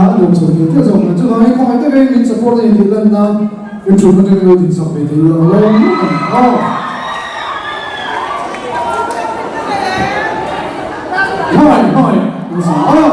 a nuam chho tial tial zawk mai. Chuvangin khawngaih takin min support a ni tih lan nan in thutna atangin lo dinsak ve thei ula ka lawm hle ang aw. Khawngaih khawngaih kan sa aw.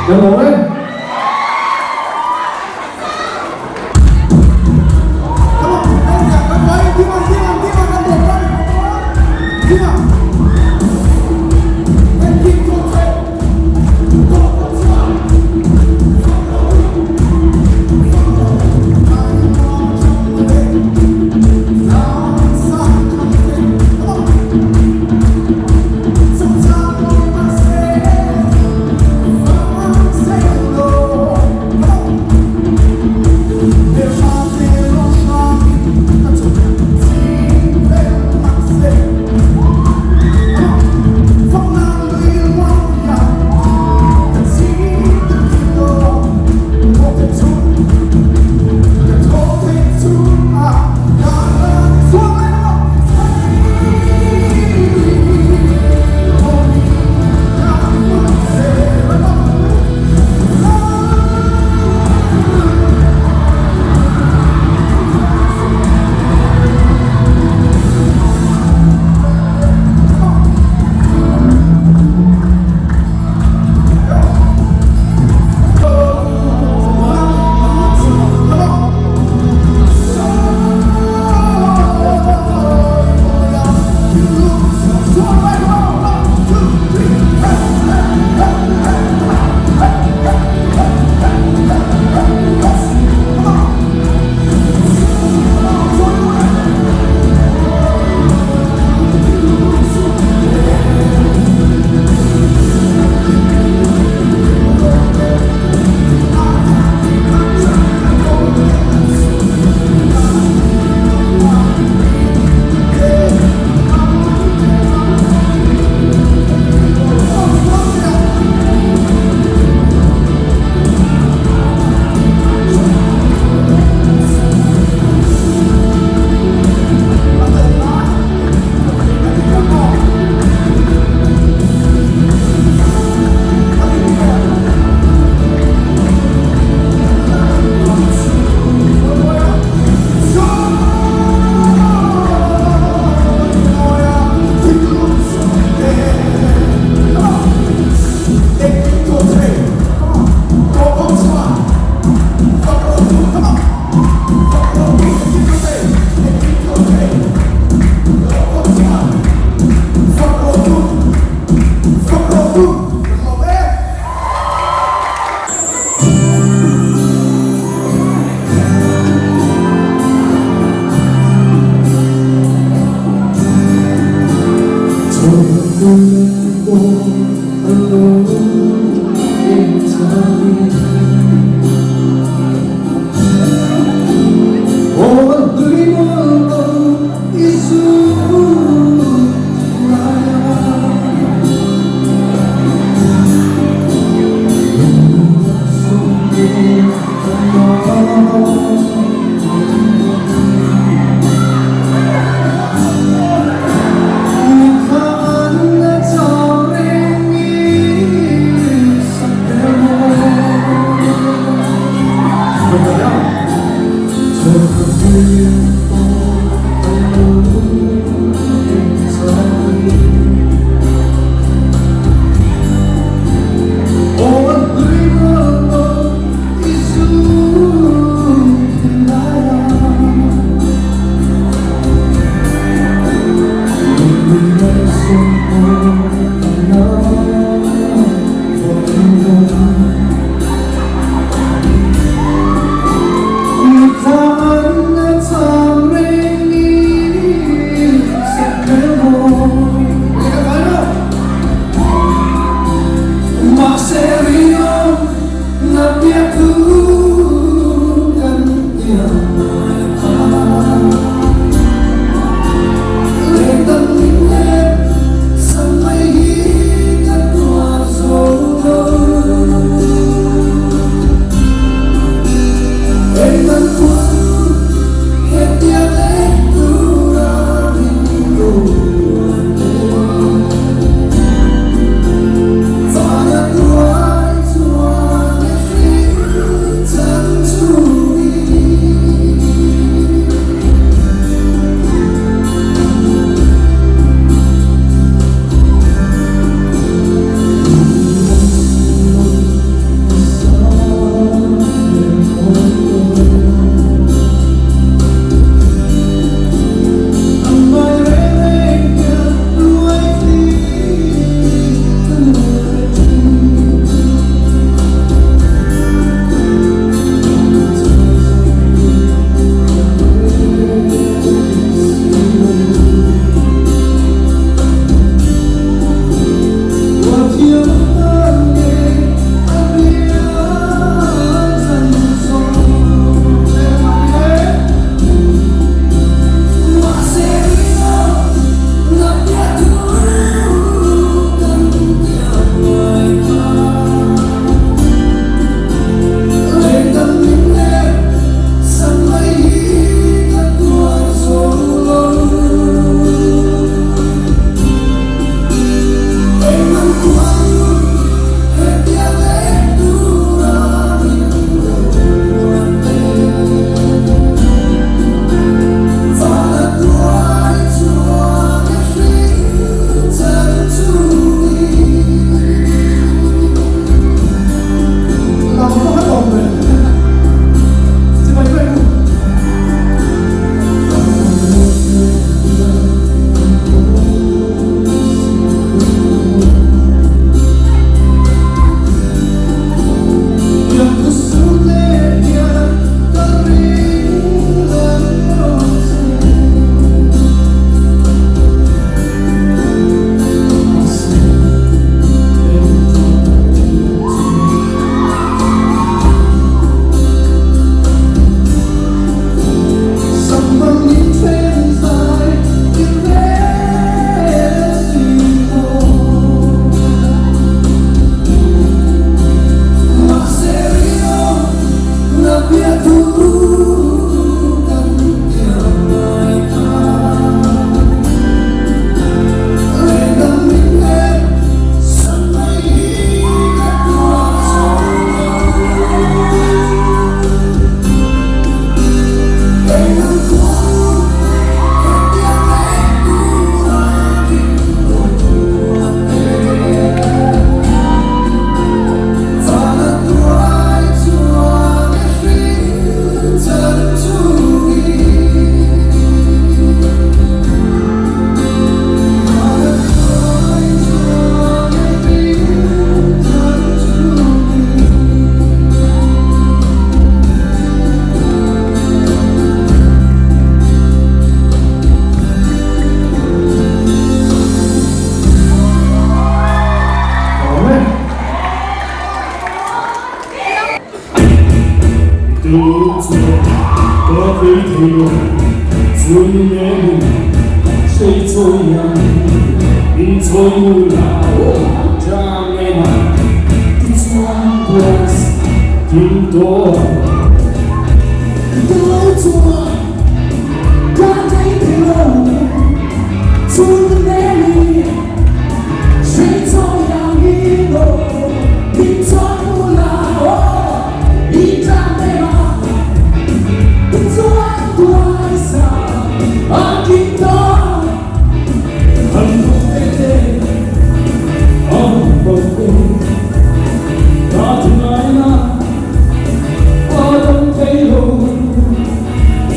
Kan lawm e. Chuan ka tlei thei lo, chun leh sei chawi ang in chawi mu la tang em a, tichuan class kim tawh ang. Chuan ka tlei thei lo, chun leh sei chawi ang in chawi mu la tang em a, tichuan class a kim tawh. An bawk te an bawk te ka thinlai na a dam thei lo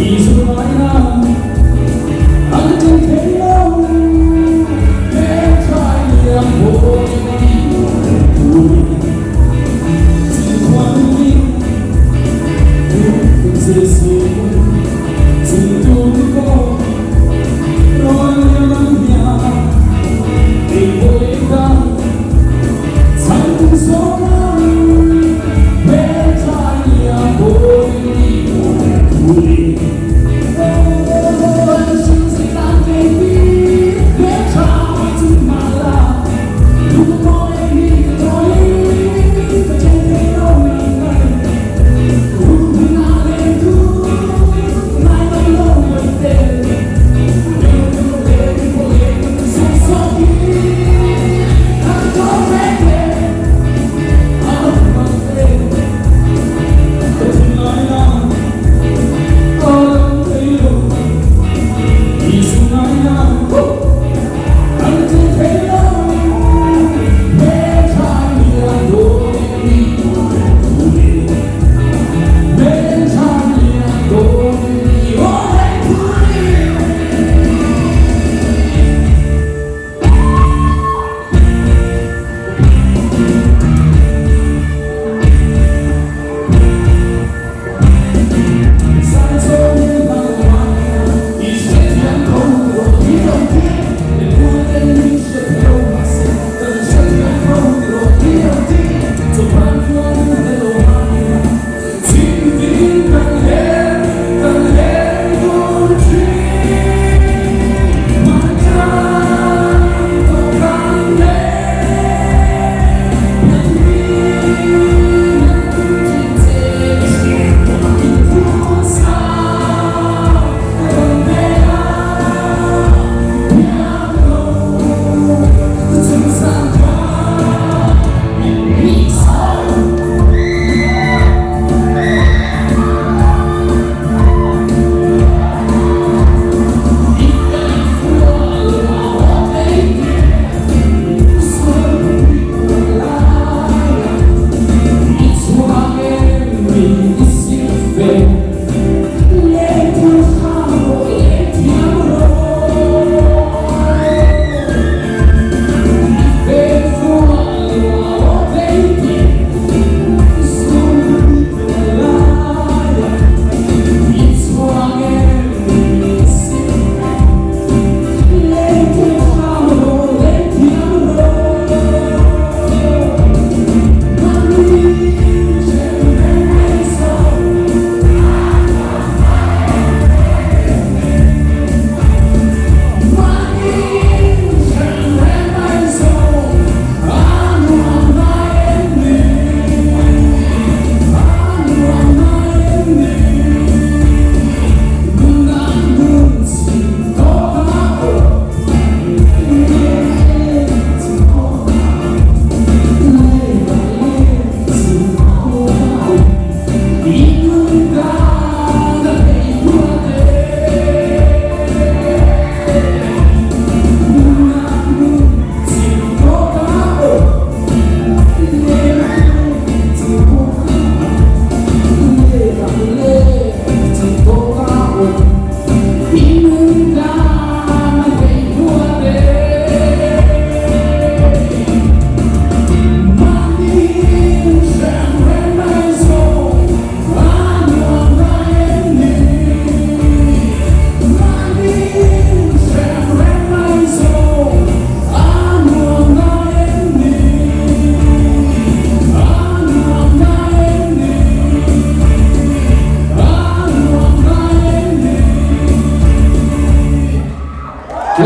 i zu ngai na an ṭhen thei lo.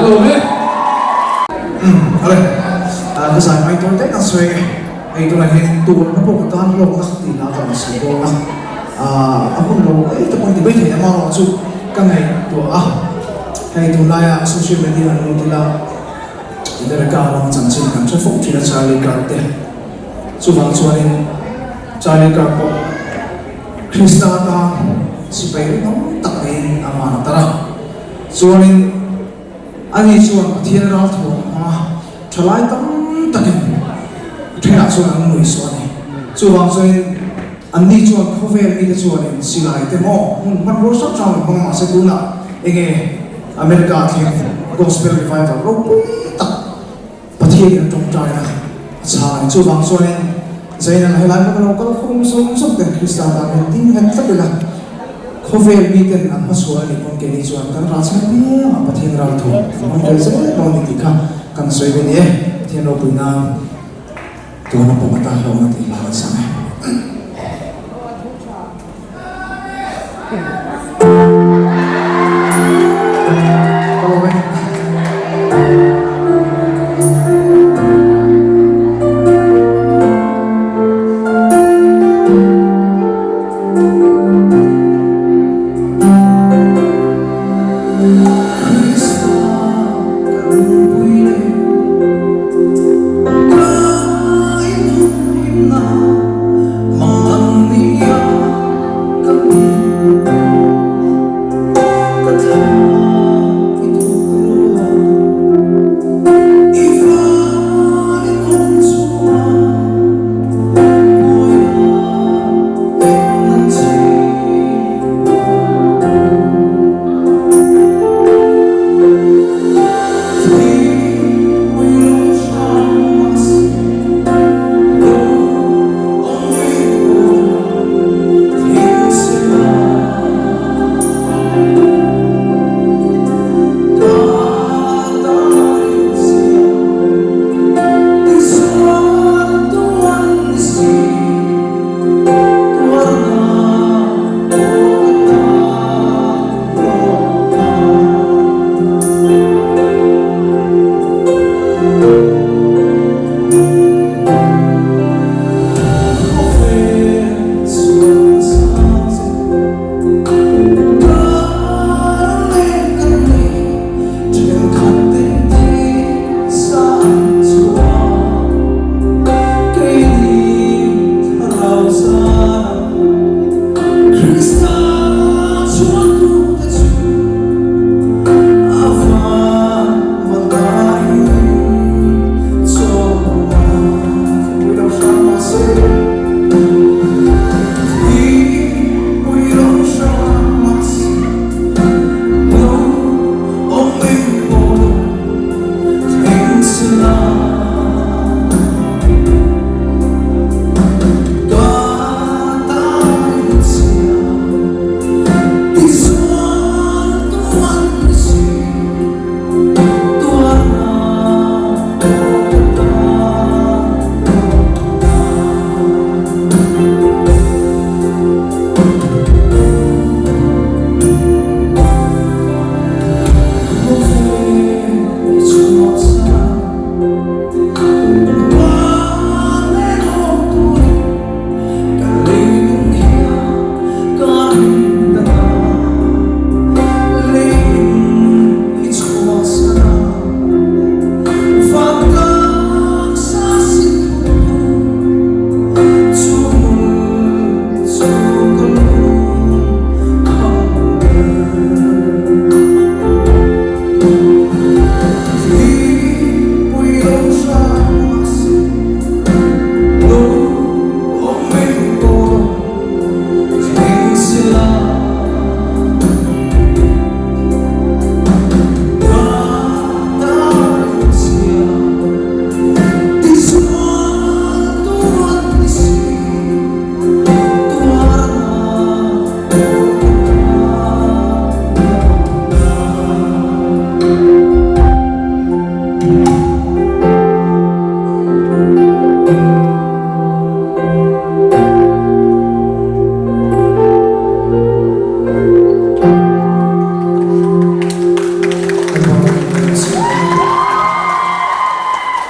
Lawm e. Awle, ka zai mai dawn daih ang sawi e. Hei tunah hian turna pawh ka tan hlawk a tih lah ka rawn sawi dawn a. A hun lo ei te pawh in ti mai thei amaherawh chu ka ngaihtuah a. Hei tunlaia social media an lut ila America ram chanchin kan hre fawk thin a Charlie Kirk te. Chuvang chuanin Charlie Kirk pawh Krista atan sipai rinawm tak niin a man a tar a. Chuanin ani chuan Pathian ralthuam a hmang a, thalai tam takin thenah chuan an nuih suh a ni. Chuvang chuanin anni chuan khawvel mite chuanin silai te maw hmun hmanrua hrang hrang an hmang a, mahse tunah enge America ah thleng Gospel Revival ropui tak Pathianin a tawngtaina a chhang a ni. Chuvang chuanin Zainal helai hmun a lo kal khum zawng zawng ten Krista tan hian ding nghet tlat ila, khawvel miten an hmasual a nih pawn keini chuan kan ral chhan piangah Pathian ral thu an hmang tel zel dawn ni tih kha kan sawi ve ni e. Pathian ropui nan tuna pawm atan hlauhna tih hla kan sang e.